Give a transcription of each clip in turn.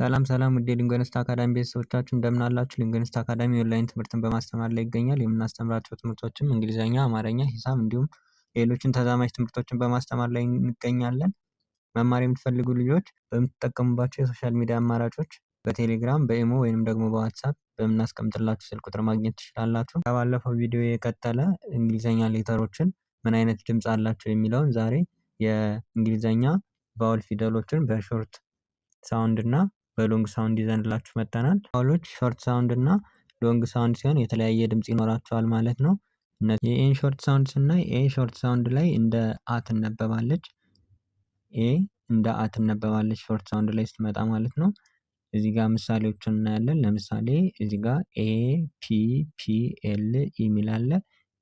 ሰላም ሰላም ውድ የሊንጎነስት አካዳሚ ቤተሰቦቻችን እንደምን አላችሁ? ሊንጎነስት አካዳሚ ኦንላይን ትምህርትን በማስተማር ላይ ይገኛል። የምናስተምራቸው ትምህርቶችም እንግሊዝኛ፣ አማርኛ፣ ሂሳብ እንዲሁም ሌሎችን ተዛማጅ ትምህርቶችን በማስተማር ላይ እንገኛለን። መማር የምትፈልጉ ልጆች በምትጠቀሙባቸው የ social media አማራጮች በቴሌግራም፣ በኢሞ ወይንም ደግሞ በዋትሳፕ በምናስቀምጥላችሁ ስልክ ቁጥር ማግኘት ትችላላችሁ። ከባለፈው ቪዲዮ የቀጠለ እንግሊዝኛ letter ኦችን ምን አይነት ድምፅ አላቸው የሚለውን ዛሬ የእንግሊዝኛ vowel ፊደሎችን በ short sound እና በ long sound ይዘንላችሁ መጥተናል። Vowel ኦች short sound እና long sound ሲሆን የተለያየ ድምፅ ይኖራቸዋል ማለት ነው። የ A ን short sound ስናይ A short sound ላይ እንደ አ ትነበባለች። A እንደ አ ትነበባለች short sound ላይ ስትመጣ ማለት ነው። እዚህ ጋር ምሳሌዎችን እናያለን። ለምሳሌ እዚህ ጋር A P P L E የሚል አለ።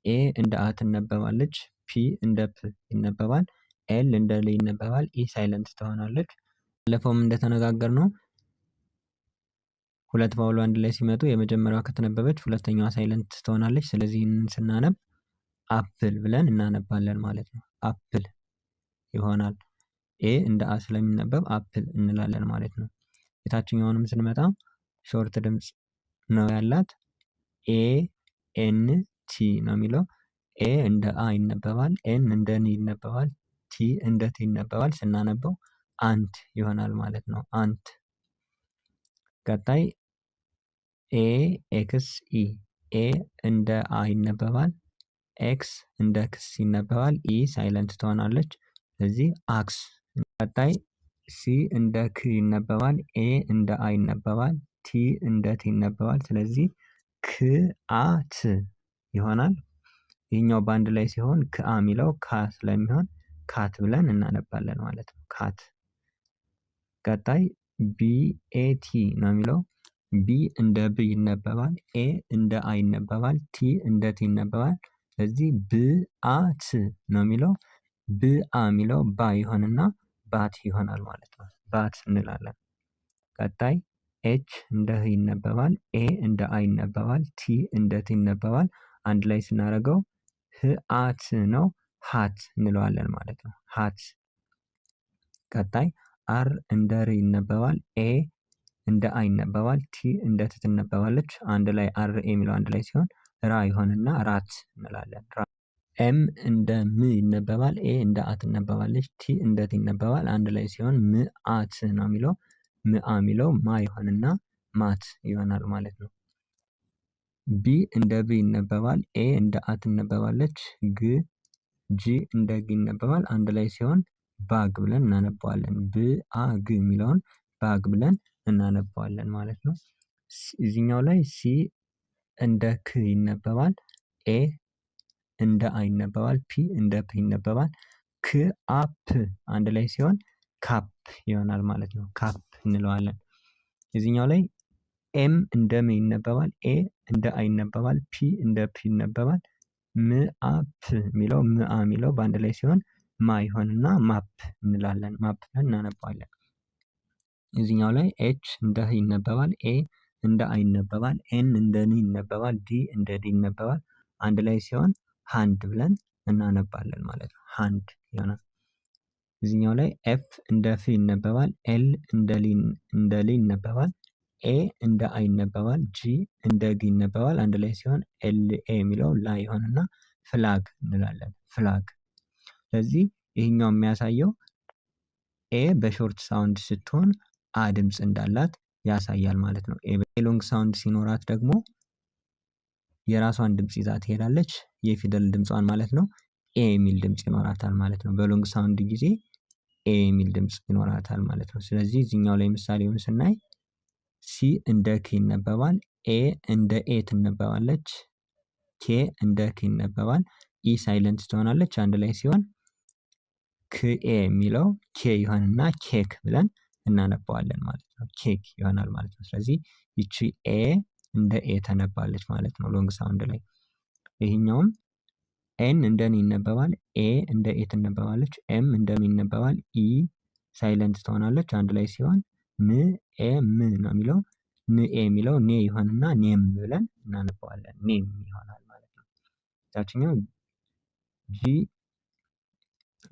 A እንደ አ ትነበባለች። P እንደ ፕ ይነበባል። L እንደ ል ይነበባል። E silent ትሆናለች። ባለፈውም እንደተነጋገርነው ሁለት vowel አንድ ላይ ሲመጡ የመጀመሪያዋ ከተነበበች ሁለተኛዋ silent ትሆናለች። ስለዚህ ይህንን ስናነብ apple ብለን እናነባለን ማለት ነው። Apple ይሆናል። A እንደ አ ስለሚነበብ apple እንላለን ማለት ነው። የታችኛውንም ስንመጣ short ድምፅ ነው ያላት። A N T ነው የሚለው። A እንደ አ ይነበባል። N እንደ ን ይነበባል። T እንደ ት ይነበባል። ስናነበው ant ይሆናል ማለት ነው። Ant። ቀጣይ A X E፣ A እንደ አ ይነበባል። X እንደ ክስ ይነበባል። E silent ትሆናለች። ስለዚህ axe። ቀጣይ C እንደ ክ ይነበባል። A እንደ አ ይነበባል። T እንደ ት ይነበባል። ስለዚህ ክ አ ት ይሆናል። ይህኛው በአንድ ላይ ሲሆን ክአ የሚለው ካ ስለሚሆን cat ብለን እናነባለን ማለት ነው። Cat። ቀጣይ B A T ነው የሚለው። B እንደ ብ ይነበባል። A እንደ አ ይነበባል። T እንደ ት ይነበባል። ስለዚህ ብ አ ት ነው የሚለው። ብ አ የሚለው ባ ይሆንና bat ይሆናል ማለት ነው። Bat እንላለን። ቀጣይ H እንደ ህ ይነበባል። A እንደ አ ይነበባል። T እንደ ት ይነበባል። አንድ ላይ ስናደርገው ህ አ ት ነው፣ hat እንለዋለን ማለት ነው። Hat። ቀጣይ R እንደ ር ይነበባል። A እንደ አ ይነበባል። T እንደ ት ትነበባለች። አንድ ላይ R A የሚለው አንድ ላይ ሲሆን ራ ይሆንና rat እንላለን። M እንደ ም ይነበባል። A እንደ አ ትነበባለች። T እንደ ት ይነበባል። አንድ ላይ ሲሆን ም አ ት ነው የሚለው። ም አ የሚለው ማ ይሆንና mat ይሆናል ማለት ነው። B እንደ ብ ይነበባል። A እንደ አ ትነበባለች። ግ G እንደ ግ ይነበባል። አንድ ላይ ሲሆን bag ብለን እናነባዋለን። ብ አ ግ የሚለውን bag ብለን እናነባዋለን ማለት ነው። እዚህኛው ላይ C እንደ ክ ይነበባል። A እንደ አ ይነበባል። P እንደ ፕ ይነበባል። ክ አ ፕ አንድ ላይ ሲሆን cup ይሆናል ማለት ነው። Cup እንለዋለን። እዚህኛው ላይ M እንደ ም ይነበባል። A እንደ አ ይነበባል። P እንደ ፕ ይነበባል። ም አ ፕ የሚለው ም አ የሚለው በአንድ ላይ ሲሆን ማ ይሆንና map እንላለን። Map ብለን እናነባዋለን። እዚህኛው ላይ H እንደ ህ ይነበባል። A እንደ አ ይነበባል። N እንደ ን ይነበባል። D እንደ ድ ይነበባል። አንድ ላይ ሲሆን hand ብለን እናነባለን ማለት ነው። Hand ይሆናል። እዚህኛው ላይ F እንደ ፍ ይነበባል። L እንደ ል ይነበባል። A እንደ አ ይነበባል። G እንደ ግ ይነበባል። አንድ ላይ ሲሆን L A የሚለው ላ ይሆንና flag እንላለን። Flag። ስለዚህ ይህኛው የሚያሳየው A በ short sound ስትሆን አ ድምፅ እንዳላት ያሳያል ማለት ነው። A long sound ሲኖራት ደግሞ የራሷን ድምፅ ይዛ ትሄዳለች። የፊደል ድምጿን ማለት ነው። ኤ የሚል ድምፅ ይኖራታል ማለት ነው። በ long sound ጊዜ ኤ የሚል ድምፅ ይኖራታል ማለት ነው። ስለዚህ እዚህኛው ላይ ምሳሌውን ስናይ C እንደ ክ ይነበባል። A እንደ ኤ ትነበባለች። K እንደ ክ ይነበባል። E silent ትሆናለች። አንድ ላይ ሲሆን ክኤ የሚለው ኬ ይሆንና ኬክ ብለን እናነባዋለን ማለት ነው። ኬክ ይሆናል ማለት ነው። ስለዚህ ይቺ A እንደ ኤ ተነባለች ማለት ነው long sound ላይ። ይህኛውም N እንደ ን ይነበባል። A እንደ ኤ ትነበባለች። M እንደ ም ይነበባል። E silent ትሆናለች። አንድ ላይ ሲሆን ን ኤ ም ነው የሚለው። ን ኤ የሚለው ኔ ይሆንና name ብለን እናነባዋለን። Name ይሆናል ማለት ነው። ታችኛው G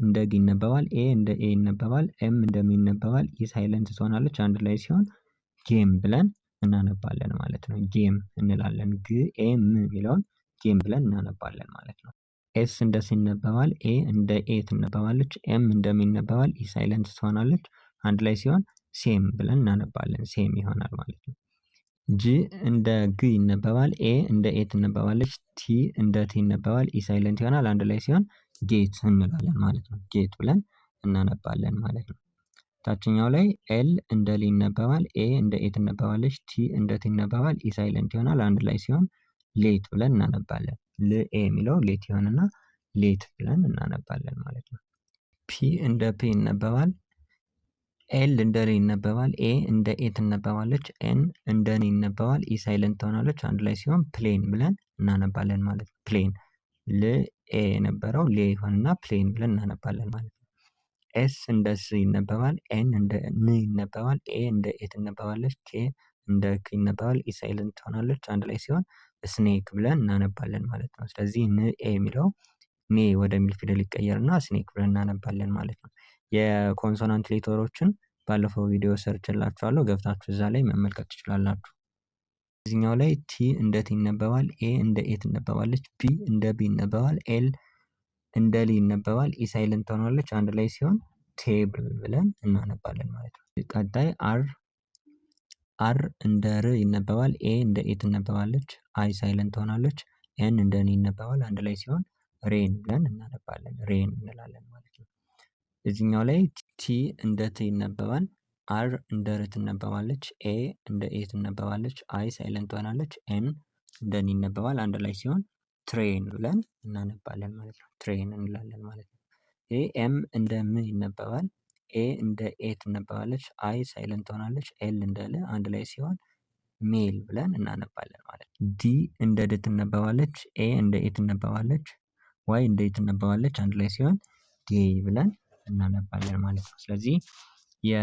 እንደ ግ ይነበባል። A እንደ ኤ ይነበባል። M እንደ ም ይነበባል። E silent ትሆናለች። አንድ ላይ ሲሆን Game ብለን እናነባለን ማለት ነው። Game እንላለን። ግ ኤ ም የሚለውን game ብለን እናነባለን ማለት ነው። S እንደ ስ ይነበባል። A እንደ ኤ ትነበባለች። M እንደ ም ይነበባል። E silent ትሆናለች። አንድ ላይ ሲሆን same ብለን እናነባለን። Same ይሆናል ማለት ነው። G እንደ ግ ይነበባል። A እንደ ኤ ትነበባለች። T እንደ ት ይነበባል። E silent ይሆናል። አንድ ላይ ሲሆን gate እንላለን ማለት ነው። Gate ብለን እናነባለን ማለት ነው። ታችኛው ላይ L እንደ ል ይነበባል። A እንደ ኤ ትነበባለች። T እንደ ት ይነበባል። E silent ይሆናል። አንድ ላይ ሲሆን late ብለን እናነባለን። ል ኤ የሚለው ሌት ይሆንና late ብለን እናነባለን ማለት ነው። P እንደ ፕ ይነበባል። L እንደ ል ይነበባል። A እንደ ኤ ትነበባለች። N እንደ ን ይነበባል። E silent ትሆናለች። አንድ ላይ ሲሆን plane ብለን እናነባለን ማለት ነው። Plane ል ኤ የነበረው ሌ ይሆንና plane ብለን እናነባለን ማለት ነው። S እንደ ስ ይነበባል። N እንደ ን ይነበባል። A እንደ ኤ ትነበባለች። K እንደ ክ ይነበባል። E silent ትሆናለች። አንድ ላይ ሲሆን snake ብለን እናነባለን ማለት ነው። ስለዚህ ን ኤ የሚለው ኔ ወደሚል ፊደል ይቀየርና snake ብለን እናነባለን ማለት ነው። የ consonant letter ኦችን ባለፈው ቪዲዮ ሰርቼላችኋለሁ፣ ገብታችሁ እዛ ላይ መመልከት ትችላላችሁ። እዚህኛው ላይ T እንደ ት ይነበባል። A እንደ ኤ ትነበባለች። B እንደ ብ ይነበባል። L እንደ ል ይነበባል። E silent ትሆናለች። አንድ ላይ ሲሆን table ብለን እናነባለን ማለት ነው። ቀጣይ R፣ R እንደ ር ይነበባል። A እንደ ኤ ትነበባለች። I silent ትሆናለች። N እንደ ን ይነበባል። አንድ ላይ ሲሆን rain ብለን እናነባለን። Rain እንላለን ማለት ነው። እዚህኛው ላይ T እንደ ት ይነበባል። R እንደ ር ትነበባለች። A እንደ ኤ ትነበባለች። I silent ትሆናለች። N እንደ ን ይነበባል። አንድ ላይ ሲሆን train ብለን እናነባለን ማለት ነው። Train እንላለን ማለት ነው። ይሄ M እንደ ም ይነበባል። A እንደ ኤ ትነበባለች። I silent ትሆናለች። L እንደ ል፣ አንድ ላይ ሲሆን mail ብለን እናነባለን ማለት ነው። D እንደ ድ ትነበባለች። A እንደ ኤ ትነበባለች። Y እንደ ይ ትነበባለች። አንድ ላይ ሲሆን day ብለን እናነባለን ማለት ነው። ስለዚህ የ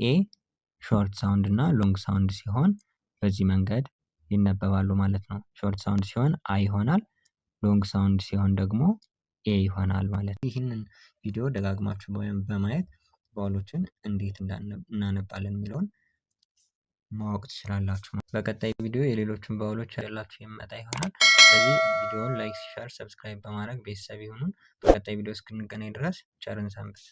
A short sound እና long sound ሲሆን በዚህ መንገድ ይነበባሉ ማለት ነው። Short sound ሲሆን አ ይሆናል። Long sound ሲሆን ደግሞ ኤ ይሆናል ማለት ነው። ይህንን ቪዲዮ ደጋግማችሁ በማየት vowel ኦችን እንዴት እናነባለን የሚለውን ማወቅ ትችላላችሁ። በቀጣይ ቪዲዮ የሌሎችን vowel ኦች ይዤላችሁ የምመጣ ይሆናል። ስለዚህ ቪዲዮውን like፣ share፣ subscribe በማድረግ ቤተሰብ ይሁኑን። በቀጣይ ቪዲዮ እስክንገናኝ ድረስ ቸር እንሰንብት።